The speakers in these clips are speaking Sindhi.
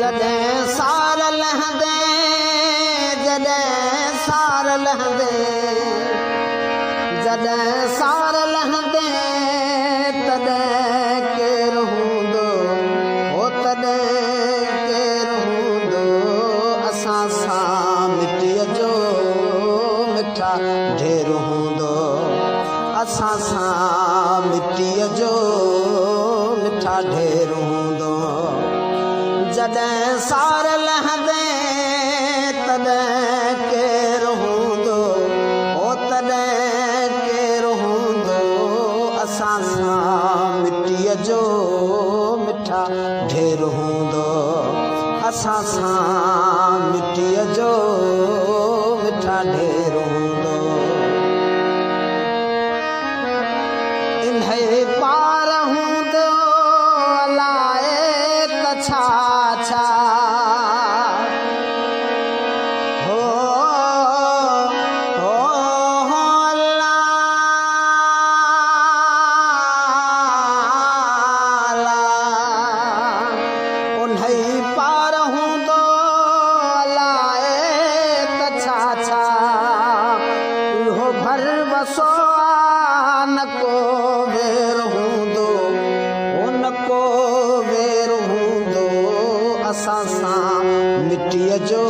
جڏهن سار لهندي، جڏهن سار لهندي، جڏهن سار لهندي، تڏهن ڪير هوندو، هو تڏهن ڪير هوندو، اسان سان مٽيء جو مٺا ڍير هوندو، اسان سان مٽيء جو مٺا ڍير هوندو. جڏهن سار لهندي، تڏهن ڪير هوندو، او تڏهن ڪير هوندو، اسان سان مٽيء جو مٺا ڍير هوندو، اسان سان مٽيء جو مٺا ڍير هوندو. انهيء پار هوندو الائي ته ڇا ڇا، هو هو هو الله الله. انهيء پار هوندو الائي ته ڇا ڇا، اهو ڀروسو آ نه ڪو وير هوندو، هو نه ڪو وير هوندو، اسان سان مٽيء جو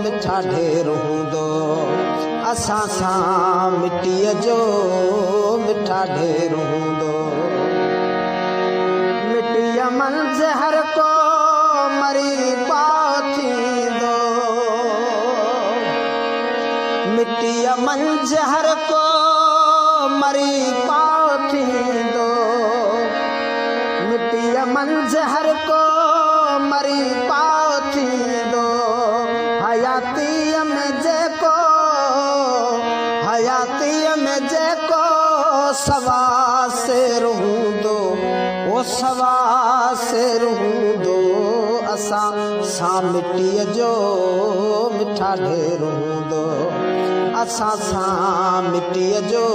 مٺا ڍير هوندو، اسان سان مٽيء جو مٺا ڍير هوندو. مٽيء منجهه هر ڪو مري پاء ٿيندو، مٽيء منجهه هر ڪو مري پاء ٿيندو، مٽيء منجهه هر ڪو مري پاء ٿيندو. حياتيء ۾ جيڪو، حياتيء ۾ جيڪو سوا سير هوندو، او سوا سير هوندو، اسان سان مٽيء جو مٺا ڍير هوندو، اسان سان مٽيء جو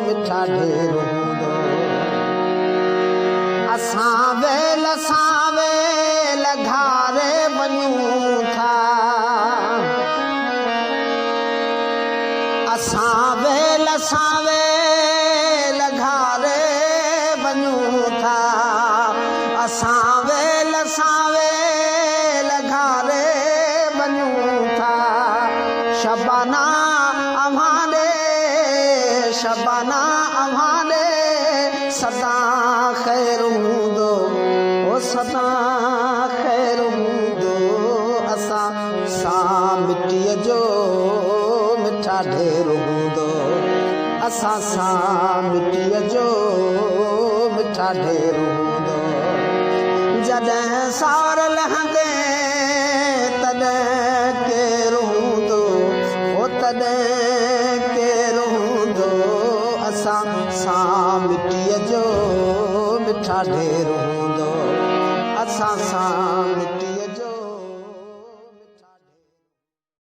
مٺا ڍير هوندو. اسان ويل سان ويل گهاري وڃون ٿا، اسان ويل سان ويل گهاري وڃون ٿا، اسان ويل سان ويل گهاري وڃون ٿا. شبانا اوهان ڏي، شبانا اوهان ڏي سدا خير هوندو، او سدا خير هوندو، اسان سان مٽيء جو مٺا ڍير هوندو، اسان سان مٽيء جو مٺا ڍير هوندو. جڏهن سار لهندي، تڏهن ڪير هوندو، او تڏهن ڪير هوندو، اسان سان مٽيء جو مٺا ڍير هوندو، اسان سان مٽيء.